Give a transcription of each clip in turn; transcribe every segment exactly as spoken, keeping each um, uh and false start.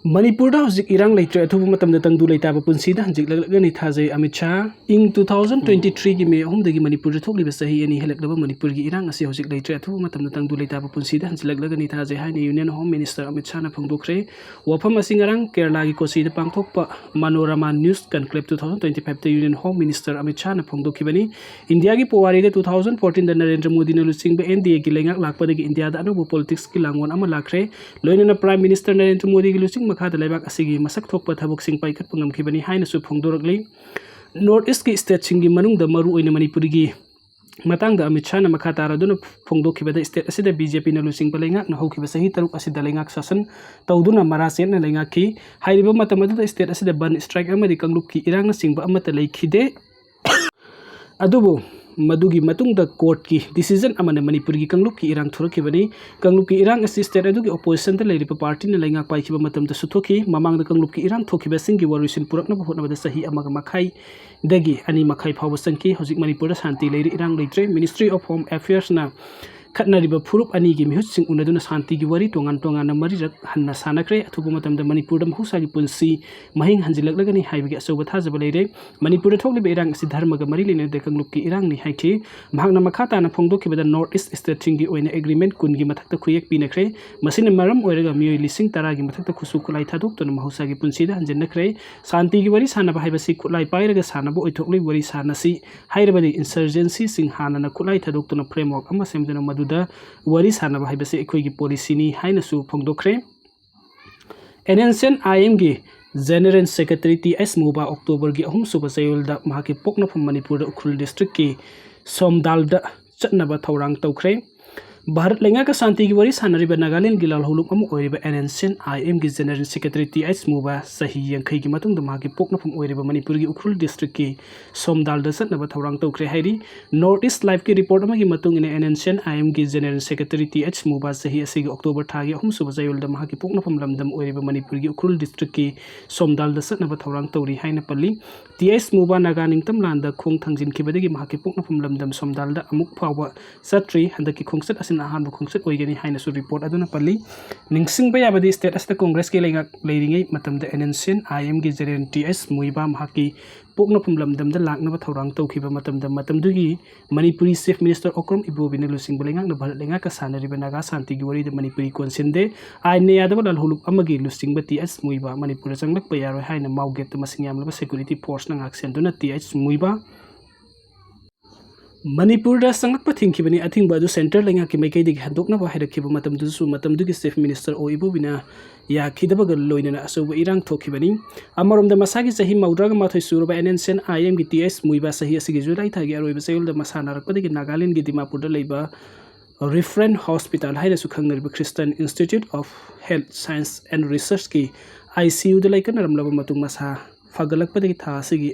ꯃꯅꯤꯄꯨꯔꯗ ꯍꯧꯖꯤꯛ ꯏꯔꯥꯡ ꯂꯩꯇ꯭ꯔꯦ, ꯑꯊꯨꯕ ꯃꯇꯝꯗ ꯇꯪꯗꯨ ꯂꯩꯇꯥꯕ ꯄꯨꯟꯁꯤꯗ ꯍꯟꯖꯤꯜꯂꯛꯂꯒꯅꯤ ꯊꯥꯖꯩ, ꯑꯃꯤꯠ ꯁꯥꯍ꯫ ꯏꯪ two thousand twenty three ꯒꯤ ꯃꯦ ꯑꯍꯨꯝꯗꯒꯤ ꯃꯅꯤꯄꯨꯔꯗ ꯊꯣꯛꯂꯤꯕ ꯆꯍꯤ ꯑꯅꯤ ꯍꯦꯜꯂꯛꯂꯕ ꯃꯅꯤꯄꯨꯔꯒꯤ ꯏꯔꯥꯡ ꯑꯁꯤ ꯍꯧꯖꯤꯛ ꯂꯩꯇ꯭ꯔꯦ, ꯑꯊꯨꯕ ꯃꯇꯝꯗ ꯇꯪꯗꯨ ꯂꯩꯇꯥꯕ ꯄꯨꯟꯁꯤꯗ ꯍꯟꯖꯤꯜꯂꯛꯂꯒꯅꯤ ꯊꯥꯖꯩ ꯍꯥꯏꯅ Union Home Minister ꯑꯃꯤꯠ ꯁꯥꯍꯅ ꯐꯣꯡꯗꯣꯛꯈ꯭ꯔꯦ꯫ ꯋꯥꯐꯝ ꯑꯁꯤ ꯉꯔꯥꯡ ꯀꯦꯔꯂꯥꯒꯤ ꯀꯣꯆꯤꯗ ꯄꯥꯡꯊꯣꯛꯄ Manorama News Conclave two thousand twenty five ꯇ Union Home Minister ꯑꯃꯤꯠ ꯁꯥꯍꯅ ꯐꯣꯡꯗꯣꯛꯈꯤꯕꯅꯤ꯫ ꯏꯟꯗꯤꯌꯥꯒꯤ ꯄꯨꯋꯥꯔꯤꯗ two thousand fourteen ꯗ ꯅꯔꯦꯟꯗ꯭ꯔ ꯃꯣꯗꯤꯅ ꯂꯨꯆꯤꯡꯕ N D A ꯒꯤ ꯂꯩꯉꯥꯛ ꯂꯥꯛꯄꯗꯒꯤ ꯏꯟꯗꯤꯌꯥꯗ ꯑꯅꯧꯕ politics ꯀꯤ ꯂꯥꯡꯑꯣꯟ ꯑꯃ ꯂꯥꯛꯈ꯭ꯔꯦ꯫ ꯂꯣꯏꯅꯅ Prime Minister ꯅꯔꯦꯟꯗ꯭ꯔ ꯃꯣꯗꯤꯒꯤ ꯂꯨꯆꯤꯡ ꯃꯈꯥꯗ ꯂꯩꯕꯥꯛ ꯑꯁꯤꯒꯤ ꯃꯁꯛ ꯊꯣꯛꯄ ꯊꯕꯛꯁꯤꯡ ꯄꯥꯏꯈꯠꯄ ꯉꯝꯈꯤꯕꯅꯤ ꯍꯥꯏꯅꯁꯨ ꯐꯣꯡꯗꯣꯔꯛꯂꯤ꯫ North East ꯀꯤ state ꯁꯤꯡꯒꯤ ꯃꯅꯨꯡꯗ ꯃꯔꯨꯑꯣꯏꯅ ꯃꯅꯤꯄꯨꯔꯒꯤ ꯃꯇꯥꯡꯗ ꯑꯃꯤꯠ ꯁꯥꯍꯅ ꯃꯈꯥ ꯇꯥꯔꯗꯨꯅ ꯐꯣꯡꯗꯣꯛꯈꯤꯕꯗ, state ꯑꯁꯤꯗ B J P ꯅ ꯂꯨꯆꯤꯡꯕ ꯂꯩꯉꯥꯛꯅ ꯍꯧꯈꯤꯕ ꯆꯍꯤ ꯇꯔꯨꯛ ꯑꯁꯤꯗ ꯂꯩꯉꯥꯛ ꯁꯥꯁꯟ ꯇꯧꯗꯨꯅ ꯃꯔꯥ ꯆꯦꯠꯅ ꯂꯩꯉꯥꯛꯈꯤ꯫ ꯍꯥꯏꯔꯤꯕ ꯃꯇꯝ ꯑꯗꯨꯗ state ꯑꯁꯤꯗ ꯕꯟ strike ꯑꯃꯗꯤ ꯀꯥꯡꯂꯨꯞꯀꯤ ꯏꯔꯥꯡꯅꯆꯤꯡꯕ ꯑꯃꯠꯇ ꯂꯩꯈꯤꯗꯦ꯫ ꯑꯗꯨꯕꯨ ꯃꯗꯨꯒꯤ ꯃꯇꯨꯡꯗ court ꯀꯤ decision ꯑꯃꯅ ꯃꯅꯤꯄꯨꯔꯒꯤ ꯀꯥꯡꯂꯨꯞꯀꯤ ꯏꯔꯥꯡ ꯊꯣꯔꯛꯈꯤꯕꯅꯤ꯫ ꯀꯥꯡꯂꯨꯞꯀꯤ ꯏꯔꯥꯡ ꯑꯁꯤ state ꯑꯗꯨꯒꯤ opposition ꯗ ꯂꯩꯔꯤꯕ party ꯅ ꯂꯩꯉꯥꯛ ꯄꯥꯏꯈꯤꯕ ꯃꯇꯝꯗꯁꯨ ꯊꯣꯛꯈꯤ꯫ ꯃꯃꯥꯡꯗ ꯀꯥꯡꯂꯨꯞꯀꯤ ꯏꯔꯥꯡ ꯊꯣꯛꯈꯤꯕꯁꯤꯡꯒꯤ ꯋꯥꯔꯣꯏꯁꯤꯟ ꯄꯨꯔꯛꯅꯕ ꯍꯣꯠꯅꯕꯗ ꯆꯍꯤ ꯑꯃꯒ ꯃꯈꯥꯏꯗꯒꯤ ꯑꯅꯤ ꯃꯈꯥꯏ ꯐꯥꯎꯕ ꯆꯪꯈꯤ꯫ ꯍꯧꯖꯤꯛ ꯃꯅꯤꯄꯨꯔꯗ ꯁꯥꯟꯇꯤ ꯂꯩꯔꯦ, ꯏꯔꯥꯡ ꯂꯩꯇ꯭ꯔꯦ꯫ Ministry of Home Affairs ꯅ ꯈꯠꯅꯔꯤꯕ ꯐꯨꯔꯨꯞ ꯑꯅꯤꯒꯤ ꯃꯤꯍꯨꯠꯁꯤꯡ ꯎꯅꯗꯨꯅ ꯁꯥꯟꯇꯤꯒꯤ ꯋꯥꯔꯤ ꯇꯣꯉꯥꯟ ꯇꯣꯉꯥꯟꯅ ꯃꯔꯤꯔꯛ ꯍꯟꯅ ꯁꯥꯟꯅꯈ꯭ꯔꯦ꯫ ꯑꯊꯨꯕ ꯃꯇꯝꯗ ꯃꯅꯤꯄꯨꯔꯗ ꯃꯍꯧꯁꯥꯒꯤ ꯄꯨꯟꯁꯤ ꯃꯍꯤꯡ ꯍꯟꯖꯤꯜꯂꯛꯂꯒꯅꯤ ꯍꯥꯏꯕꯒꯤ ꯑꯆꯧꯕ ꯊꯥꯖꯕ ꯂꯩꯔꯦ꯫ ꯃꯅꯤꯄꯨꯔꯗ ꯊꯣꯛꯂꯤꯕ ꯏꯔꯥꯡ ꯑꯁꯤ ꯙꯔꯃꯒ ꯃꯔꯤ ꯂꯩꯅꯗꯦ, ꯀꯥꯡꯂꯨꯞꯀꯤ ꯏꯔꯥꯡꯅꯤ ꯍꯥꯏꯈꯤ꯫ ꯃꯍꯥꯛꯅ ꯃꯈꯥ ꯇꯥꯅ ꯐꯣꯡꯗꯣꯛꯈꯤꯕꯗ, North East state ꯁꯤꯡꯒꯤ ꯑꯣꯏꯅ agreement ꯀꯨꯟꯒꯤ ꯃꯊꯛꯇ ꯈꯨꯌꯦꯛ ꯄꯤꯅꯈ꯭ꯔꯦ꯫ ꯃꯁꯤꯅ ꯃꯔꯝ ꯑꯣꯏꯔꯒ ꯃꯤꯑꯣꯏ ꯂꯤꯁꯤꯡ ꯇꯔꯥꯒꯤ ꯃꯊꯛꯇ ꯈꯨꯠꯁꯨ ꯈꯨꯠꯂꯥꯏ ꯊꯥꯗꯣꯛꯇꯨꯅ ꯃꯍꯧꯁꯥꯒꯤ ꯄꯨꯟꯁꯤꯗ ꯍꯟꯖꯤꯟꯅꯈ꯭ꯔꯦ꯫ ꯁꯥꯟꯇꯤꯒꯤ ꯋꯥꯔꯤ ꯁꯥꯟꯅꯕ ꯍꯥꯏꯕꯁꯤ ꯈꯨꯠꯂꯥꯏ ꯄꯥꯏꯔꯒ ꯁꯥꯟꯅꯕ ꯑꯣꯏꯊꯣꯛꯂꯤ꯫ ꯋꯥꯔꯤ ꯁꯥꯟꯅꯁꯤ ꯍꯥꯏꯔꯕꯗꯤ insurgency ꯁꯤꯡ ꯍꯥꯟꯅꯅ ꯈꯨꯠꯂꯥꯏ ꯊꯥꯗꯣꯛꯇꯨꯅ framework ꯑꯃ ꯁꯦꯝꯗꯨꯅ ꯃꯗꯨꯗ ꯋꯥꯔꯤ ꯁꯥꯟꯅꯕ ꯍꯥꯏꯕꯁꯤ ꯑꯩꯈꯣꯏꯒꯤ policy ꯅꯤ ꯍꯥꯏꯅꯁꯨ ꯐꯣꯡꯗꯣꯛꯈ꯭ꯔꯦ꯫ N S C N I M ꯒꯤ General Secretary T H Muba October ꯒꯤ ꯑꯍꯨꯝꯁꯨꯕ ꯆꯌꯣꯜꯗ ꯃꯍꯥꯛꯀꯤ ꯄꯣꯛꯅꯐꯝ ꯃꯅꯤꯄꯨꯔꯗ ꯎꯈ꯭ꯔꯨꯜ district ꯀꯤ ꯁꯣꯝꯗꯥꯜꯗ ꯆꯠꯅꯕ ꯊꯧꯔꯥꯡ ꯇꯧꯈ꯭ꯔꯦ꯫ ꯚꯥꯔꯠ ꯂꯩꯉꯥꯛꯀ ꯁꯥꯟꯇꯤꯒꯤ ꯋꯥꯔꯤ ꯁꯥꯟꯅꯔꯤꯕ ꯅꯥꯒꯥꯂꯦꯟꯒꯤ ꯂꯥꯜꯍꯧꯂꯨꯞ ꯑꯃ ꯑꯣꯏꯔꯤꯕ N S C N I M ꯒꯤ General Secretary T H Muba ꯆꯍꯤ ꯌꯥꯡꯈꯩꯒꯤ ꯃꯇꯨꯡꯗ ꯃꯍꯥꯛꯀꯤ ꯄꯣꯛꯅꯐꯝ ꯑꯣꯏꯔꯤꯕ ꯃꯅꯤꯄꯨꯔꯒꯤ ꯎꯈ꯭ꯔꯨꯜ district ꯀꯤ ꯁꯣꯝꯗꯥꯜꯗ ꯆꯠꯅꯕ ꯊꯧꯔꯥꯡ ꯇꯧꯈ꯭ꯔꯦ ꯍꯥꯏꯔꯤ꯫ North East Live ꯀꯤ report ꯑꯃꯒꯤ ꯃꯇꯨꯡ ꯏꯟꯅ, N S C N I M ꯒꯤ General Secretary T H Muba ꯆꯍꯤ ꯑꯁꯤꯒꯤ October ꯊꯥꯒꯤ ꯑꯍꯨꯝꯁꯨꯕ ꯆꯌꯣꯜꯗ ꯃꯍꯥꯛꯀꯤ ꯄꯣꯛꯅꯐꯝ ꯂꯝꯗꯝ ꯑꯣꯏꯔꯤꯕ ꯃꯅꯤꯄꯨꯔꯒꯤ ꯎꯈ꯭ꯔꯨꯜ district ꯀꯤ ꯁꯣꯝꯗꯥꯜꯗ ꯆꯠꯅꯕ ꯊꯧꯔꯥꯡ ꯇꯧꯔꯤ ꯍꯥꯏꯅ ꯄꯜꯂꯤ꯫ T H Muba ꯅꯥꯒꯥ ꯅꯤꯡꯇꯝ ꯂꯥꯟꯗ ꯈꯣꯡ ꯊꯥꯡꯖꯤꯟꯈꯤꯕꯗꯒꯤ ꯃꯍꯥꯛꯀꯤ ꯄꯣꯛꯅꯐꯝ ꯂꯝꯗꯝ ꯁꯣꯝꯗꯥꯜꯗ ꯑꯃꯨꯛ ꯐꯥꯎꯕ ꯆꯠꯇ꯭ꯔꯤ꯫ ꯍꯟꯗꯛꯀꯤ ꯈꯣꯡꯆꯠ ꯑꯁꯤꯅ ꯑꯍꯥꯟꯕ ꯈꯣꯡꯆꯠ ꯑꯣꯏꯒꯅꯤ ꯍꯥꯏꯅꯁꯨ ꯔꯤꯄꯣꯔꯠ ꯑꯗꯨꯅ ꯄꯜꯂꯤ꯫ ꯅꯤꯡꯁꯤꯡꯕ ꯌꯥꯕꯗꯤ, ꯁ꯭ꯇꯦꯠ ꯑꯁꯤꯗ ꯀꯣꯡꯒ꯭ꯔꯦꯁꯀꯤ ꯂꯩꯉꯥꯛ ꯂꯩꯔꯤꯉꯩ ꯃꯇꯝꯗ ꯑꯦꯟ ꯑꯦꯟ ꯁꯤ ꯑꯦꯟ ꯑꯥꯏ ꯑꯦꯝꯒꯤ ꯖꯦꯅꯔꯦꯜ ꯇꯤ ꯑꯩꯆ ꯃꯨꯏꯕꯥ ꯃꯍꯥꯛꯀꯤ ꯄꯣꯛꯅꯐꯝ ꯂꯝꯗꯝꯗ ꯂꯥꯛꯅꯕ ꯊꯧꯔꯥꯡ ꯇꯧꯈꯤꯕ ꯃꯇꯝꯗ, ꯃꯇꯝꯗꯨꯒꯤ ꯃꯅꯤꯄꯨꯔꯤ ꯆꯤꯐ ꯃꯤꯅꯤꯁꯇꯔ ꯑꯣꯀ꯭ꯔꯝ ꯏꯕꯣꯕꯤꯅ ꯂꯨꯆꯤꯡꯕ ꯂꯩꯉꯥꯛꯅ ꯚꯥꯔꯠ ꯂꯩꯉꯥꯛꯀ ꯁꯥꯟꯅꯔꯤꯕ ꯅꯥꯒꯥ ꯁꯥꯟꯇꯤꯒꯤ ꯋꯥꯔꯤꯗ ꯃꯅꯤꯄꯨꯔꯤ ꯀꯣꯟꯁꯤꯟꯗꯦ꯫ ꯑꯥꯏꯟꯅ ꯌꯥꯗꯕ ꯂꯥꯜꯍꯧꯂꯨꯞ ꯑꯃꯒꯤ ꯂꯨꯆꯤꯡꯕ ꯇꯤ ꯑꯩꯆ ꯃꯨꯏꯕꯥ ꯃꯅꯤꯄꯨꯔꯗ ꯆꯪꯂꯛꯄ ꯌꯥꯔꯣꯏ ꯍꯥꯏꯅ ꯃꯥꯎꯒꯦꯠꯇ ꯃꯁꯤꯡ ꯌꯥꯝꯂꯕ ꯁꯦꯀ꯭ꯌꯨꯔꯤꯇꯤ ꯐꯣꯔꯁꯅ ꯉꯥꯛꯁꯦꯟꯗꯨꯅ ꯇꯤ ꯑꯩꯆ ꯃꯨꯏꯕꯥ ꯃꯅꯤꯄꯨꯔꯗ ꯆꯪꯂꯛꯄ ꯊꯤꯡꯈꯤꯕꯅꯤ꯫ ꯑꯊꯤꯡꯕ ꯑꯗꯨ ꯁꯦꯟꯇ꯭ꯔꯦꯜ ꯂꯩꯉꯥꯛꯀꯤ ꯃꯥꯏꯀꯩꯗꯒꯤ ꯍꯟꯗꯣꯛꯅꯕ ꯍꯥꯏꯔꯛꯈꯤꯕ ꯃꯇꯝꯗꯨꯗꯁꯨ ꯃꯇꯝꯗꯨꯒꯤ ꯆꯤꯐ ꯃꯤꯅꯤꯁꯇꯔ ꯑꯣ ꯏꯕꯣꯕꯤꯅ ꯌꯥꯈꯤꯗꯕꯒ ꯂꯣꯏꯅꯅ ꯑꯆꯧꯕ ꯏꯔꯥꯡ ꯊꯣꯛꯈꯤꯕꯅꯤ꯫ ꯑꯃꯔꯣꯝꯗ ꯃꯁꯥꯒꯤ ꯆꯍꯤ ꯃꯧꯗ꯭ꯔꯥꯒ ꯃꯥꯊꯣꯏ ꯁꯨꯔꯕ ꯑꯦꯟ ꯑꯦꯟ ꯁꯤ ꯑꯦꯟ ꯑꯥꯏ ꯑꯦꯝꯒꯤ ꯇꯤ ꯑꯩꯆ ꯃꯨꯏꯕꯥ ꯆꯍꯤ ꯑꯁꯤꯒꯤ ꯖꯨꯂꯥꯏ ꯊꯥꯒꯤ ꯑꯔꯣꯏꯕ ꯆꯌꯣꯜꯗ ꯃꯁꯥ ꯅꯥꯔꯛꯄꯗꯒꯤ ꯅꯥꯒꯥꯂꯦꯟꯒꯤ ꯗꯤꯃꯥꯄꯨꯔꯗ ꯂꯩꯕ ꯔꯤꯐꯔꯦꯟ ꯍꯣꯁꯄꯤꯇꯥꯜ ꯍꯥꯏꯅꯁꯨ ꯈꯪꯅꯔꯤꯕ Christian Institute of Health Science and Researchꯀꯤ I C ꯌꯨꯗ ꯂꯩꯀꯠꯅꯔꯝꯂꯕ ꯃꯇꯨꯡ ꯃꯁꯥ ꯐꯒꯠꯂꯛꯄꯗꯒꯤ ꯊꯥ ꯑꯁꯤꯒꯤ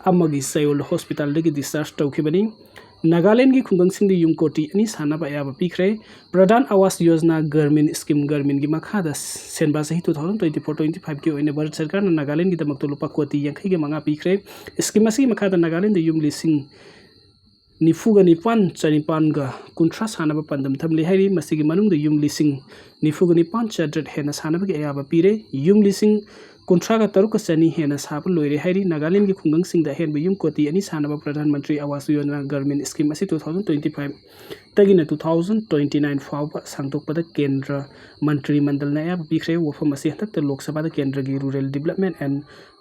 ꯑꯃꯒꯤ ꯆꯌꯣꯜ ꯍꯣꯁꯄꯤꯇꯥꯜꯗꯒꯤ ꯗꯤꯁꯆꯥꯔꯖ ꯇꯧꯈꯤꯕꯅꯤ꯫ ꯅꯥꯒꯥꯂꯦꯟꯒꯤ ꯈꯨꯡꯒꯪꯁꯤꯡꯗ ꯌꯨꯝ ꯀꯣꯇꯤ ꯑꯅꯤ ꯁꯥꯅꯕ ꯑꯌꯥꯕ ꯄꯤꯈ꯭ꯔꯦ꯫ ꯄ꯭ꯔꯙꯥꯟ ꯑꯋꯥꯁ ꯌꯣꯖꯅꯥ ꯒ꯭ꯔꯥꯃꯤꯟ ꯁ꯭ꯀꯤꯝ ꯒ꯭ꯔꯥꯃꯤꯟꯒꯤ ꯃꯈꯥꯗ ꯁꯦꯟꯕꯥ ꯆꯍꯤ two thousand twenty-four twenty-fiveꯀꯤ ꯑꯣꯏꯅ ꯚꯥꯔꯠ ꯁꯔꯀꯥꯔꯅ ꯅꯥꯒꯥꯂꯦꯟꯒꯤꯗꯃꯛꯇ ꯂꯨꯄꯥ ꯀꯣꯇꯤ ꯌꯥꯡꯈꯩꯒ ꯃꯉꯥ ꯄꯤꯈ꯭ꯔꯦ꯫ ꯁ꯭ꯀꯤꯝ ꯑꯁꯤꯒꯤ ꯃꯈꯥꯗ ꯅꯥꯒꯥꯂꯦꯟꯗ ꯌꯨꯝ ꯂꯤꯁꯤꯡ ꯅꯤꯐꯨꯒ ꯅꯤꯄꯥꯟ ꯆꯅꯤꯄꯥꯟꯒ ꯀꯨꯟꯊ꯭ꯔꯥ ꯁꯥꯅꯕ ꯄꯥꯟꯗꯝ ꯊꯝꯂꯤ ꯍꯥꯏꯔꯤ꯫ ꯃꯁꯤꯒꯤ ꯃꯅꯨꯡꯗ ꯌꯨꯝ ꯂꯤꯁꯤꯡ ꯅꯤꯐꯨꯒ ꯅꯤꯄꯥꯟ ꯆꯥꯇ꯭ꯔꯦꯠ ꯍꯦꯟꯅ ꯁꯥꯅꯕꯒꯤ ꯑꯌꯥꯕ ꯄꯤꯔꯦ꯫ ꯌꯨꯝ ꯂꯤꯁꯤꯡ ꯀꯨꯟꯊ꯭ꯔꯥꯒ ꯇꯔꯨꯛꯀ ꯆꯅꯤ ꯍꯦꯟꯅ ꯁꯥꯕ ꯂꯣꯏꯔꯦ ꯍꯥꯏꯔꯤ꯫ ꯅꯥꯒꯥꯂꯦꯟꯒꯤ ꯈꯨꯡꯒꯪꯁꯤꯡꯗ ꯑꯍꯦꯟꯕ ꯌꯨꯝ ꯀꯣꯇꯤ ꯑꯅꯤ ꯁꯥꯅꯕ ꯄ꯭ꯔꯙꯥꯟ ꯃꯟꯇ꯭ꯔꯤ ꯑꯋꯥꯁ ꯌꯣꯖꯅꯥ ꯒ꯭ꯔꯥꯃꯤꯟ ꯁ꯭ꯀꯤꯝ ꯑꯁꯤ two thousand twenty-five ꯇꯒꯤꯅ two thousand twenty-nine ꯐꯥꯎꯕ ꯁꯥꯡꯗꯣꯛꯄꯗ ꯀꯦꯟꯗ꯭ꯔ ꯃꯟꯇ꯭ꯔꯤ ꯃꯟꯗꯜꯅ ꯑꯌꯥꯕ ꯄꯤꯈ꯭ꯔꯦ꯫ ꯋꯥꯐꯝ ꯑꯁꯤ ꯍꯟꯗꯛꯇ ꯂꯣꯛ ꯁꯚꯥꯗ ꯀꯦꯟꯗ꯭ꯔꯒꯤ ꯔꯨꯔꯦꯜ ꯗꯤꯕꯂꯞꯃꯦꯟ ꯑꯦꯟ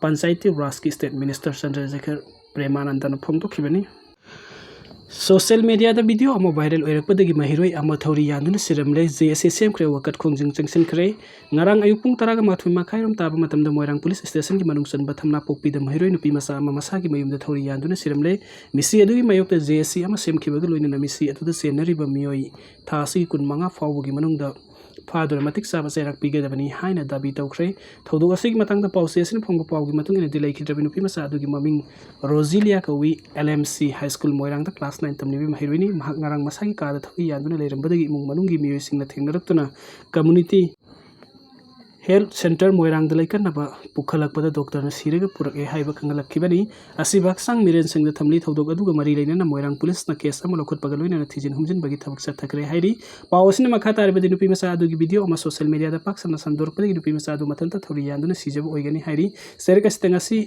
ꯄꯟꯆꯥꯌꯇꯤ ꯔꯥꯖꯀꯤ ꯁ꯭ꯇꯦꯠ ꯃꯤꯅꯤꯁꯇꯔ ꯆꯟꯗ꯭ꯔꯁꯦꯈꯔ ꯄ꯭ꯔꯦꯃꯥꯅꯟꯗꯅ ꯐꯣꯡꯗꯣꯛꯈꯤꯕꯅꯤ꯫ ꯁꯣꯁꯤꯌꯦꯜ ꯃꯤꯗꯤꯌꯥꯗ ꯚꯤꯗꯤꯑꯣ ꯑꯃ ꯚꯥꯏꯔꯦꯜ ꯑꯣꯏꯔꯛꯄꯗꯒꯤ ꯃꯍꯩꯔꯣꯏ ꯑꯃ ꯊꯧꯔꯤ ꯌꯥꯟꯗꯨꯅ ꯁꯤꯔꯝꯂꯦ꯫ ꯖꯦ ꯑꯦꯁ ꯁꯤ ꯁꯦꯝꯈ꯭ꯔꯦ, ꯋꯥꯀꯠ ꯈꯣꯡꯖꯪ ꯆꯪꯁꯤꯟꯈ꯭ꯔꯦ꯫ ꯉꯔꯥꯡ ꯑꯌꯨꯛ ꯄꯨꯡ ꯇꯔꯥꯒ ꯃꯥꯊꯣꯏ ꯃꯈꯥꯏꯔꯣꯝ ꯇꯥꯕ ꯃꯇꯝꯗ ꯃꯣꯏꯔꯥꯡ ꯄꯨꯂꯤꯁ ꯁ꯭ꯇꯦꯁꯟꯒꯤ ꯃꯅꯨꯡ ꯆꯟꯕ ꯊꯝꯅꯥꯄꯣꯛꯄꯤꯗ ꯃꯍꯩꯔꯣꯏ ꯅꯨꯄꯤ ꯃꯆꯥ ꯑꯃ ꯃꯁꯥꯒꯤ ꯃꯌꯨꯝꯗ ꯊꯧꯔꯤ ꯌꯥꯟꯗꯨꯅ ꯁꯤꯔꯝꯂꯦ꯫ ꯃꯤꯁꯤ ꯑꯗꯨꯒꯤ ꯃꯥꯌꯣꯛꯇ ꯖꯦ ꯑꯦꯁ ꯁꯤ ꯑꯃ ꯁꯦꯝꯈꯤꯕꯒ ꯂꯣꯏꯅꯅ ꯃꯤꯁꯤ ꯑꯗꯨꯗ ꯆꯦꯟꯅꯔꯤꯕ ꯃꯤꯑꯣꯏ ꯊꯥ ꯑꯁꯤꯒꯤ ꯀꯨꯟꯃꯉꯥ ꯐꯥꯎꯕꯒꯤ ꯃꯅꯨꯡꯗ ꯐꯥꯗꯨꯅ ꯃꯇꯤꯛ ꯆꯥꯕ ꯆꯩꯔꯥꯛ ꯄꯤꯒꯗꯕꯅꯤ ꯍꯥꯏꯅ ꯗꯥꯕꯤ ꯇꯧꯈ꯭ꯔꯦ꯫ ꯊꯧꯗꯣꯛ ꯑꯁꯤꯒꯤ ꯃꯇꯥꯡꯗ ꯄꯥꯎꯆꯦ ꯑꯁꯤꯅ ꯐꯪꯕ ꯄꯥꯎꯒꯤ ꯃꯇꯨꯡ ꯏꯟꯅꯗꯤ, ꯂꯩꯈꯤꯗ꯭ꯔꯕ ꯅꯨꯄꯤ ꯃꯆꯥ ꯑꯗꯨꯒꯤ ꯃꯃꯤꯡ ꯔꯣꯖꯤꯂꯤꯌꯥ ꯀꯧꯏ꯫ L M C high school ꯃꯣꯏꯔꯥꯡꯗ ꯀ꯭ꯂꯥꯁ ꯅꯥꯏꯟ ꯇꯝꯂꯤꯕꯤ ꯃꯍꯩꯔꯣꯏꯅꯤ꯫ ꯃꯍꯥꯛ ꯉꯔꯥꯡ ꯃꯁꯥꯒꯤ ꯀꯥꯗ ꯊꯧꯔꯤ ꯌꯥꯟꯗꯨꯅ ꯂꯩꯔꯝꯕꯗꯒꯤ ꯏꯃꯨꯡ ꯃꯅꯨꯡꯒꯤ ꯃꯤꯑꯣꯏꯁꯤꯡꯅ ꯊꯦꯡꯅꯔꯛꯇꯨꯅ ꯀꯝꯃ꯭ꯌꯨꯅꯤꯇꯤ ꯍꯦꯜꯊ ꯁꯦꯟꯇꯔ ꯃꯣꯏꯔꯥꯡꯗ ꯂꯩꯀꯠꯅꯕ ꯄꯨꯈꯠꯂꯛꯄꯗ ꯗꯣꯛꯇꯔꯅ ꯁꯤꯔꯒ ꯄꯨꯔꯛꯑꯦ ꯍꯥꯏꯕ ꯈꯪꯍꯜꯂꯛꯈꯤꯕꯅꯤ꯫ ꯑꯁꯤꯕꯨ ꯍꯛꯆꯥꯡ ꯃꯤꯔꯦꯟꯁꯤꯡꯗ ꯊꯝꯂꯤ꯫ ꯊꯧꯗꯣꯛ ꯑꯗꯨꯒ ꯃꯔꯤ ꯂꯩꯅꯅ ꯃꯣꯏꯔꯥꯡ ꯄꯨꯂꯤꯁꯅ ꯀꯦꯁ ꯑꯃ ꯂꯧꯈꯠꯄꯒ ꯂꯣꯏꯅꯅ ꯊꯤꯖꯤꯟ ꯍꯨꯝꯖꯤꯟꯕꯒꯤ ꯊꯕꯛ ꯆꯠꯊꯈ꯭ꯔꯦ ꯍꯥꯏꯔꯤ꯫ ꯄꯥꯎ ꯑꯁꯤꯅ ꯃꯈꯥ ꯇꯥꯔꯕꯗꯤ ꯅꯨꯄꯤ ꯃꯆꯥ ꯑꯗꯨꯒꯤ ꯚꯤꯗꯤꯑꯣ ꯑꯃ ꯁꯣꯁꯤꯌꯦꯜ ꯃꯤꯗꯤꯌꯥꯗ ꯄꯥꯛ ꯁꯟꯅ ꯁꯟꯗꯣꯔꯛꯄꯗꯒꯤ ꯅꯨꯄꯤ ꯃꯆꯥ ꯑꯗꯨ ꯃꯊꯟꯇ ꯊꯧꯔꯤ ꯌꯥꯟꯗꯨꯅ ꯁꯤꯖꯕ ꯑꯣꯏꯒꯅꯤ ꯍꯥꯏꯔꯤ꯫ ꯆꯩꯔꯛ ꯑꯁꯤꯗ ꯉꯁꯤ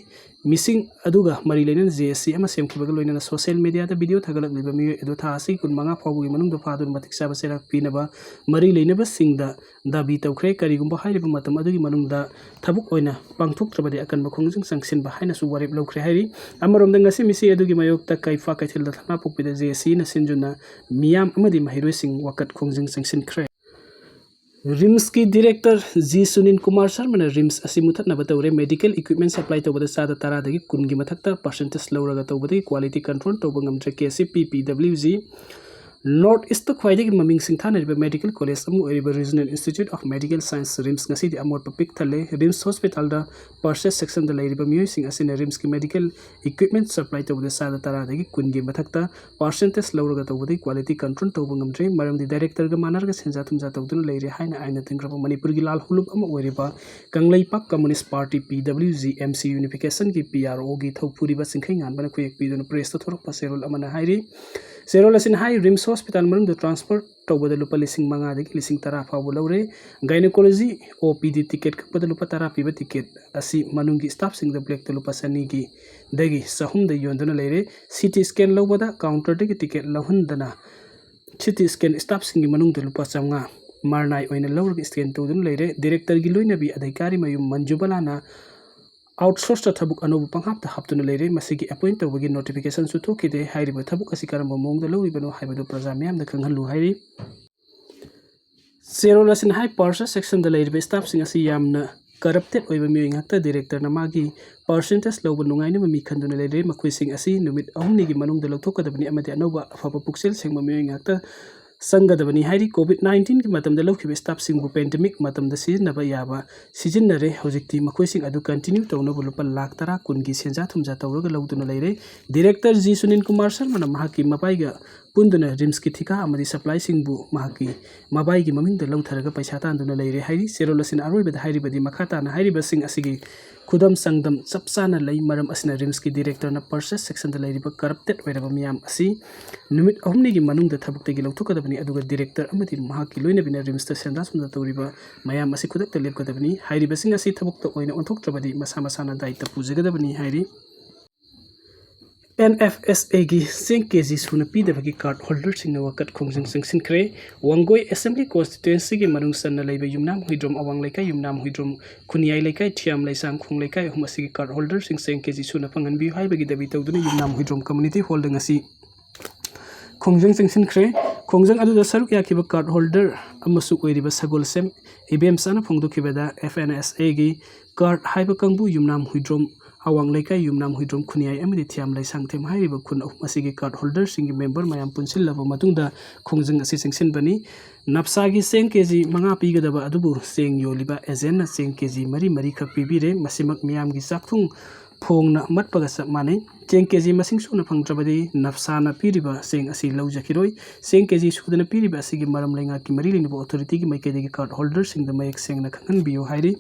ꯃꯤꯁꯤꯡ ꯑꯗꯨꯒ ꯃꯔꯤ ꯂꯩꯅꯅ ꯖꯦ ꯑꯦꯁ ꯁꯤ ꯑꯃ ꯁꯦꯝꯈꯤꯕꯒ ꯂꯣꯏꯅꯅ ꯁꯣꯁꯤꯌꯦꯜ ꯃꯤꯗꯤꯌꯥꯗ ꯚꯤꯗꯤꯑꯣ ꯊꯥꯒꯠꯂꯛꯂꯤꯕ ꯃꯤꯑꯣꯏ ꯑꯗꯨ ꯊꯥ ꯑꯁꯤꯒꯤ ꯀꯨꯟꯃꯉꯥ ꯐꯥꯎꯕꯒꯤ ꯃꯅꯨꯡꯗ ꯐꯥꯗꯨꯅ ꯃꯇꯤꯛ ꯆꯥꯕ ꯆꯩꯔꯥꯛ ꯄꯤꯅꯕ ꯃꯔꯤ ꯂꯩꯅꯕꯁꯤꯡꯗ ꯗꯥꯕꯤ ꯇꯧꯈ꯭ꯔꯦ꯫ ꯀꯔꯤꯒꯨꯝꯕ ꯍꯥꯏꯔꯤꯕ ꯃꯇꯝ ꯑꯗꯨꯒꯤ ꯃꯅꯨꯡꯗ ꯊꯕꯛ ꯑꯣꯏꯅ ꯄꯥꯡꯊꯣꯛꯇ꯭ꯔꯕꯗꯤ ꯑꯀꯟꯕ ꯈꯣꯡꯖꯪ ꯆꯪꯁꯤꯟꯕ ꯍꯥꯏꯅꯁꯨ ꯋꯥꯔꯦꯞ ꯂꯧꯈ꯭ꯔꯦ ꯍꯥꯏꯔꯤ꯫ ꯑꯃꯔꯣꯝꯗ ꯉꯁꯤ ꯃꯤꯁꯤ ꯑꯗꯨꯒꯤ ꯃꯥꯌꯣꯛꯇ ꯀꯩꯐꯥ ꯀꯩꯊꯦꯜꯗ ꯊꯅꯥꯄꯣꯛꯄꯤꯗ ꯖꯦ ꯑꯦꯁ ꯁꯤꯅ ꯁꯤꯟꯖꯨꯅ ꯃꯤꯌꯥꯝ ꯑꯃꯗꯤ ꯃꯍꯩꯔꯣꯏꯁꯤꯡ ꯋꯥꯀꯠ ꯈꯣꯡꯖꯪ ꯆꯪꯁꯤꯟꯈ꯭ꯔꯦ꯫ ꯔꯤꯝꯁꯀꯤ ꯗꯤꯔꯦꯛꯇꯔ ꯖꯤ ꯁꯨꯅꯤꯜ ꯀꯨꯃꯥꯔ ꯁꯔꯃꯅ ꯔꯤꯝꯁ ꯑꯁꯤ ꯃꯨꯊꯠꯅꯕ ꯇꯧꯔꯦ꯫ ꯃꯦꯗꯤꯀꯦꯜ ꯏꯀ꯭ꯋꯤꯞꯃꯦꯟ ꯁꯄ꯭ꯂꯥꯏ ꯇꯧꯕꯗ ꯆꯥꯗ ꯇꯔꯥꯗꯒꯤ ꯀꯨꯟꯒꯤ ꯃꯊꯛꯇ ꯄꯥꯔꯁꯦꯟꯇꯦꯖ ꯂꯧꯔꯒ ꯇꯧꯕꯗꯒꯤ ꯀ꯭ꯋꯥꯂꯤꯇꯤ ꯀꯟꯇ꯭ꯔꯣꯜ ꯇꯧꯕ ꯉꯝꯗ꯭ꯔꯦ꯫ ꯀꯦ ꯁꯤ ꯄꯤ ꯄꯤ ꯗꯕ꯭ꯂꯤꯎ ꯖꯤ ꯅꯣꯔꯠ ꯏꯁꯇ ꯈ꯭ꯋꯥꯏꯗꯒꯤ ꯃꯃꯤꯡ ꯁꯤꯡꯊꯥꯅꯔꯤꯕ ꯃꯦꯗꯤꯀꯦꯜ ꯀꯣꯂꯦꯖ ꯑꯃ ꯑꯣꯏꯔꯤꯕ regional institute of medical science RIMS ꯉꯁꯤꯗꯤ ꯑꯃꯣꯠꯄ ꯄꯤꯛ ꯊꯜꯂꯦ꯫ ꯔꯤꯝꯁ ꯍꯣꯁꯄꯤꯇꯥꯜꯗ ꯄꯔꯆꯦꯁ ꯁꯦꯛꯁꯟꯗ ꯂꯩꯔꯤꯕ ꯃꯤꯑꯣꯏꯁꯤꯡ ꯑꯁꯤꯅ ꯔꯤꯝꯁꯀꯤ ꯃꯦꯗꯤꯀꯦꯜ ꯏꯀ꯭ꯋꯤꯞꯃꯦꯟ ꯁꯄ꯭ꯂꯥꯏ ꯇꯧꯕꯗ ꯆꯥꯗ ꯇꯔꯥꯗꯒꯤ ꯀꯨꯟꯒꯤ ꯃꯊꯛꯇ ꯄꯥꯔꯁꯦꯟꯇꯦꯖ ꯂꯧꯔꯒ ꯇꯧꯕꯗꯒꯤ ꯀ꯭ꯋꯥꯂꯤꯇꯤ ꯀꯟꯇ꯭ꯔꯣꯜ ꯇꯧꯕ ꯉꯝꯗ꯭ꯔꯦ, ꯃꯔꯝꯗꯤ ꯗꯥꯏꯔꯦꯛꯇꯔꯒ ꯃꯥꯟꯅꯔꯒ ꯁꯦꯟꯖꯥ ꯊꯨꯝꯖꯥ ꯇꯧꯗꯨꯅ ꯂꯩꯔꯦ ꯍꯥꯏꯅ ꯑꯥꯏꯟꯅ ꯊꯤꯡꯈ꯭ꯔꯕ ꯃꯅꯤꯄꯨꯔꯒꯤ ꯂꯥꯜ ꯍꯧꯂꯨꯞ ꯑꯃ ꯑꯣꯏꯔꯤꯕ ꯀꯪꯂꯩꯄꯥꯛ ꯀꯝꯃꯨꯅꯤꯁ ꯄꯥꯔꯇꯤ, ꯄꯤ W G M C ꯌꯨꯅꯤꯐꯤꯀꯦꯁꯟꯒꯤ P R ꯑꯣꯒꯤ ꯊꯧꯄꯨꯔꯤꯕ ꯆꯤꯡꯈꯩ ꯉꯥꯟꯕꯅ ꯈꯨꯌꯦꯛ ꯄꯤꯗꯨꯅ ꯄ꯭ꯔꯦꯁꯇ ꯊꯣꯔꯛꯄ ꯆꯦꯔꯣꯜ ꯑꯃꯅ ꯍꯥꯏꯔꯤ꯫ ꯆꯦꯔꯣꯜ ꯑꯁꯤꯅ ꯍꯥꯏ, ꯔꯤꯝꯁ ꯍꯣꯁꯄꯤꯇꯥꯜ ꯃꯅꯨꯡꯗ ꯇ꯭ꯔꯥꯟꯁꯐꯔ ꯇꯧꯕꯗ ꯂꯨꯄꯥ ꯂꯤꯁꯤꯡ ꯃꯉꯥꯗꯒꯤ ꯂꯤꯁꯤꯡ ꯇꯔꯥ ꯐꯥꯎꯕ ꯂꯧꯔꯦ꯫ ꯒꯥꯏꯅꯣꯀꯣꯂꯣꯖꯤ ꯑꯣ ꯄꯤ ꯗꯤ ꯇꯤꯀꯦꯠ ꯀꯛꯄꯗ ꯂꯨꯄꯥ ꯇꯔꯥ ꯄꯤꯕ ꯇꯤꯀꯦꯠ ꯑꯁꯤ ꯃꯅꯨꯡꯒꯤ ꯁ꯭ꯇꯥꯐꯁꯤꯡꯗ ꯕ꯭ꯂꯦꯛꯇ ꯂꯨꯄꯥ ꯆꯅꯤꯒꯤ ꯗꯒꯤ ꯆꯍꯨꯝꯗ ꯌꯣꯟꯗꯨꯅ ꯂꯩꯔꯦ꯫ ꯁꯤ ꯇꯤ ꯁ꯭ꯀꯦꯟ ꯂꯧꯕꯗ ꯀꯥꯎꯟꯇꯔꯗꯒꯤ ꯇꯤꯀꯦꯠ ꯂꯧꯍꯟꯗꯅ ꯁꯤ ꯇꯤ ꯁ꯭ꯀꯦꯟ ꯁ꯭ꯇꯥꯐꯁꯤꯡꯒꯤ ꯃꯅꯨꯡꯗ ꯂꯨꯄꯥ ꯆꯥꯝꯃꯉꯥ ꯃꯔꯅꯥꯏ ꯑꯣꯏꯅ ꯂꯧꯔꯒ ꯁ꯭ꯀꯦꯟ ꯇꯧꯗꯨꯅ ꯂꯩꯔꯦ꯫ ꯗꯤꯔꯦꯛꯇꯔꯒꯤ ꯂꯣꯏꯅꯕꯤ ꯑꯙꯤꯀꯥꯔꯤ ꯃꯌꯨꯝ ꯃꯟꯖꯨꯕꯂꯥꯅ ꯑꯥꯎꯠꯁꯣꯔꯁꯇ ꯊꯕꯛ ꯑꯅꯧꯕ ꯄꯪꯍꯥꯞꯇ ꯍꯥꯞꯇꯨꯅ ꯂꯩꯔꯦ꯫ ꯃꯁꯤꯒꯤ ꯑꯦꯄꯣꯏꯟ ꯇꯧꯕꯒꯤ ꯅꯣꯇꯤꯐꯤꯀꯦꯁꯟꯁꯨ ꯊꯣꯛꯈꯤꯗꯦ꯫ ꯍꯥꯏꯔꯤꯕ ꯊꯕꯛ ꯑꯁꯤ ꯀꯔꯝꯕ ꯃꯑꯣꯡꯗ ꯂꯧꯔꯤꯕꯅꯣ ꯍꯥꯏꯕꯗꯨ ꯄ꯭ꯔꯖꯥ ꯃꯤꯌꯥꯝꯗ ꯈꯪꯍꯜꯂꯨ ꯍꯥꯏꯔꯤ꯫ ꯆꯦꯔꯣꯜ ꯑꯁꯤꯅ ꯍꯥꯏ, ꯄꯔꯆꯦꯁ ꯁꯦꯛꯁꯟꯗ ꯂꯩꯔꯤꯕ ꯁ꯭ꯇꯥꯐꯁꯤꯡ ꯑꯁꯤ ꯌꯥꯝꯅ ꯀꯔꯞꯇꯦꯠ ꯑꯣꯏꯕ ꯃꯤꯑꯣꯏ ꯉꯥꯛꯇ꯫ ꯗꯤꯔꯦꯛꯇꯔꯅ ꯃꯥꯒꯤ ꯄꯥꯔꯁꯦꯟꯇꯦꯖ ꯂꯧꯕ ꯅꯨꯡꯉꯥꯏꯅꯕ ꯃꯤ ꯈꯟꯗꯨꯅ ꯂꯩꯔꯦ꯫ ꯃꯈꯣꯏꯁꯤꯡ ꯑꯁꯤ ꯅꯨꯃꯤꯠ ꯑꯍꯨꯝꯅꯤꯒꯤ ꯃꯅꯨꯡꯗ ꯂꯧꯊꯣꯛꯀꯗꯕꯅꯤ ꯑꯃꯗꯤ ꯑꯅꯧꯕ ꯑꯐꯕ ꯄꯨꯛꯆꯦꯜ ꯁꯦꯡꯕ ꯃꯤꯑꯣꯏ ꯉꯥꯛꯇ ꯆꯪꯒꯗꯕꯅꯤ ꯍꯥꯏꯔꯤ꯫ ꯀꯣꯚꯤꯗ ꯅꯥꯏꯟꯇꯤꯟꯒꯤ ꯃꯇꯝꯗ ꯂꯧꯈꯤꯕ ꯁ꯭ꯇꯥꯐꯁꯤꯡꯕꯨ ꯄꯦꯟꯗꯦꯃꯤꯛ ꯃꯇꯝꯗ ꯁꯤꯖꯤꯟꯅꯕ ꯌꯥꯕ ꯁꯤꯖꯤꯟꯅꯔꯦ꯫ ꯍꯧꯖꯤꯛꯇꯤ ꯃꯈꯣꯏꯁꯤꯡ ꯑꯗꯨ ꯀꯟꯇꯤꯅ꯭ꯌꯨ ꯇꯧꯅꯕ ꯂꯨꯄꯥ ꯂꯥꯈ ꯇꯔꯥ ꯀꯨꯟꯒꯤ ꯁꯦꯟꯖꯥ ꯊꯨꯝꯖꯥ ꯇꯧꯔꯒ ꯂꯧꯗꯨꯅ ꯂꯩꯔꯦ꯫ ꯗꯤꯔꯦꯛꯇꯔ ꯖꯤ ꯁꯨꯅꯤꯜ ꯀꯨꯃꯥꯔ ꯁꯔꯃꯅ ꯃꯍꯥꯛꯀꯤ ꯃꯄꯥꯏꯒ ꯄꯨꯟꯗꯨꯅ ꯔꯤꯝꯁꯀꯤ ꯊꯤꯀꯥ ꯑꯃꯗꯤ ꯁꯄ꯭ꯂꯥꯏꯁꯤꯡꯕꯨ ꯃꯍꯥꯛꯀꯤ ꯃꯕꯥꯏꯒꯤ ꯃꯃꯤꯡꯗ ꯂꯧꯊꯔꯒ ꯄꯩꯁꯥ ꯇꯥꯟꯗꯨꯅ ꯂꯩꯔꯦ ꯍꯥꯏꯔꯤ꯫ ꯆꯦꯔꯣꯜ ꯑꯁꯤꯅ ꯑꯔꯣꯏꯕꯗ ꯍꯥꯏꯔꯤꯕꯗꯤ ꯃꯈꯥ ꯇꯥꯅ ꯍꯥꯏꯔꯤꯕꯁꯤꯡ ꯑꯁꯤꯒꯤ ꯈꯨꯗꯝ ꯆꯥꯡꯗꯝ ꯆꯞ ꯆꯥꯅ ꯂꯩ꯫ ꯃꯔꯝ ꯑꯁꯤꯅ ꯔꯤꯝꯁꯀꯤ ꯗꯤꯔꯦꯛꯇꯔꯅ ꯄꯔꯆꯦꯁ ꯁꯦꯛꯁꯟꯗ ꯂꯩꯔꯤꯕ ꯀꯔꯞꯇꯦꯠ ꯑꯣꯏꯔꯕ ꯃꯤꯌꯥꯝ ꯑꯁꯤ ꯅꯨꯃꯤꯠ ꯑꯍꯨꯝꯅꯤꯒꯤ ꯃꯅꯨꯡꯗ ꯊꯕꯛꯇꯒꯤ ꯂꯧꯊꯣꯛꯀꯗꯕꯅꯤ, ꯑꯗꯨꯒ ꯗꯤꯔꯦꯛꯇꯔ ꯑꯃꯗꯤ ꯃꯍꯥꯛꯀꯤ ꯂꯣꯏꯅꯕꯤꯅ ꯔꯤꯝꯁꯇ ꯁꯦꯟꯖꯥ ꯊꯨꯝꯖꯥ ꯇꯧꯔꯤꯕ ꯃꯌꯥꯝ ꯑꯁꯤ ꯈꯨꯗꯛꯇ ꯂꯦꯞꯀꯗꯕꯅꯤ꯫ ꯍꯥꯏꯔꯤꯕꯁꯤꯡ ꯑꯁꯤ ꯊꯕꯛꯇ ꯑꯣꯏꯅ ꯑꯣꯟꯊꯣꯛꯇ꯭ꯔꯕꯗꯤ ꯃꯁꯥ ꯃꯁꯥꯅ ꯗꯥꯏꯇ ꯄꯨꯖꯒꯗꯕꯅꯤ ꯍꯥꯏꯔꯤ꯫ ꯑꯦꯟ ꯑꯦꯐ ꯑꯦꯁ ꯑꯦꯒꯤ ꯆꯦꯡ ꯀꯦ ꯖꯤ ꯁꯨꯅ ꯄꯤꯗꯕꯒꯤ ꯀꯥꯔꯗ ꯍꯣꯜꯗꯔꯁꯤꯡꯅ ꯋꯥꯀꯠ ꯈꯣꯡꯖꯪ ꯆꯪꯁꯤꯟꯈ꯭ꯔꯦ꯫ ꯋꯥꯡꯒꯣꯏ ꯑꯦꯁꯦꯝꯕ꯭ꯂꯤ ꯀꯣꯟꯁꯇꯤꯇ꯭ꯋꯦꯟꯁꯤꯒꯤ ꯃꯅꯨꯡ ꯆꯟꯅ ꯂꯩꯕ ꯌꯨꯝꯅꯥꯝ ꯍꯨꯏꯗ꯭ꯔꯣꯝ, ꯑꯋꯥꯡ ꯂꯩꯀꯥꯏ ꯌꯨꯝꯅꯥꯝ ꯍꯨꯏꯗ꯭ꯔꯣꯝ, ꯈꯨꯟꯌꯥꯏ ꯂꯩꯀꯥꯏ, ꯊꯤꯌꯥꯝ ꯂꯩꯁꯥꯡ ꯈꯣꯡ ꯂꯩꯀꯥꯏ ꯑꯍꯨꯝ ꯑꯁꯤꯒꯤ ꯀꯥꯔꯗ ꯍꯣꯜꯗꯔꯁꯤꯡ ꯆꯦꯡ ꯀꯦ ꯖꯤ ꯁꯨꯅ ꯐꯪꯍꯟꯕꯤꯌꯨ ꯍꯥꯏꯕꯒꯤ ꯗꯥꯕꯤ ꯇꯧꯗꯨꯅ ꯌꯨꯝꯅꯥꯝ ꯍꯨꯏꯗ꯭ꯔꯣꯝ ꯀꯝꯃ꯭ꯌꯨꯅꯤꯇꯤ ꯍꯣꯜꯗ ꯉꯁꯤ ꯈꯣꯡꯖꯪ ꯆꯪꯁꯤꯟꯈ꯭ꯔꯦ꯫ ꯈꯣꯡꯖꯪ ꯑꯗꯨꯗ ꯁꯔꯨꯛ ꯌꯥꯈꯤꯕ ꯀꯥꯔꯗ ꯍꯣꯜꯗꯔ ꯑꯃꯁꯨ ꯑꯣꯏꯔꯤꯕ ꯁꯒꯣꯜꯁꯦꯝ ꯏꯕꯦꯝꯆꯥꯅ ꯐꯣꯡꯗꯣꯛꯈꯤꯕꯗ, ꯑꯦꯐ ꯑꯦꯟ ꯑꯦꯁ ꯑꯦꯒꯤ ꯀꯥꯔꯗ ꯍꯥꯏꯕ ꯀꯥꯡꯕꯨ ꯌꯨꯝꯅꯥꯝ ꯍꯨꯏꯗ꯭ꯔꯣꯝ, ꯑꯋꯥꯡ ꯂꯩꯀꯥꯏ ꯌꯨꯝꯅꯥꯝ ꯍꯨꯏꯗ꯭ꯔꯣꯝ, ꯈꯨꯟꯌꯥꯏ ꯑꯃꯗꯤ ꯊꯤꯌꯥꯝ ꯂꯩꯁꯥꯡꯊꯦꯝ ꯍꯥꯏꯔꯤꯕ ꯈꯨꯟ ꯑꯍꯨꯝ ꯑꯁꯤꯒꯤ ꯀꯥꯔꯗ ꯍꯣꯜꯗꯔꯁꯤꯡꯒꯤ ꯃꯦꯝꯕꯔ ꯃꯌꯥꯝ ꯄꯨꯟꯁꯤꯜꯂꯕ ꯃꯇꯨꯡꯗ ꯈꯣꯡꯖꯪ ꯑꯁꯤ ꯆꯪꯁꯤꯟꯕꯅꯤ꯫ ꯅꯞꯁꯥꯒꯤ ꯆꯦꯡ ꯀꯦ ꯖꯤ ꯃꯉꯥ ꯄꯤꯒꯗꯕ ꯑꯗꯨꯕꯨ ꯆꯦꯡ ꯌꯣꯜꯂꯤꯕ ꯑꯦꯖꯦꯟꯅ ꯆꯦꯡ ꯀꯦ ꯖꯤ ꯃꯔꯤ ꯃꯔꯤꯈꯛ ꯄꯤꯕꯤꯔꯦ꯫ ꯃꯁꯤꯃꯛ ꯃꯤꯌꯥꯝꯒꯤ ꯆꯥꯛꯊꯨꯡ ꯐꯣꯡꯅ ꯃꯠꯄꯒ ꯆꯞ ꯃꯥꯟꯅꯩ꯫ ꯆꯦꯡ ꯀꯦ ꯖꯤ ꯃꯁꯤꯡ ꯁꯨꯅ ꯐꯪꯗ꯭ꯔꯕꯗꯤ ꯅꯞꯁꯥꯅ ꯄꯤꯔꯤꯕ ꯆꯦꯡ ꯑꯁꯤ ꯂꯧꯖꯈꯤꯔꯣꯏ꯫ ꯆꯦꯡ ꯀꯦ ꯖꯤ ꯁꯨꯗꯅ ꯄꯤꯔꯤꯕ ꯑꯁꯤꯒꯤ ꯃꯔꯝ ꯂꯩꯉꯥꯛꯀꯤ ꯃꯔꯤ ꯂꯩꯅꯕ ꯑꯣꯊꯣꯔꯤꯇꯤꯒꯤ ꯃꯥꯏꯀꯩꯗꯒꯤ ꯀꯥꯔꯗ ꯍꯣꯜꯗꯔꯁꯤꯡꯗ ꯃꯌꯦꯛ ꯁꯦꯡꯅ ꯈꯪꯍꯟꯕꯤꯌꯨ ꯍꯥꯏꯔꯤ꯫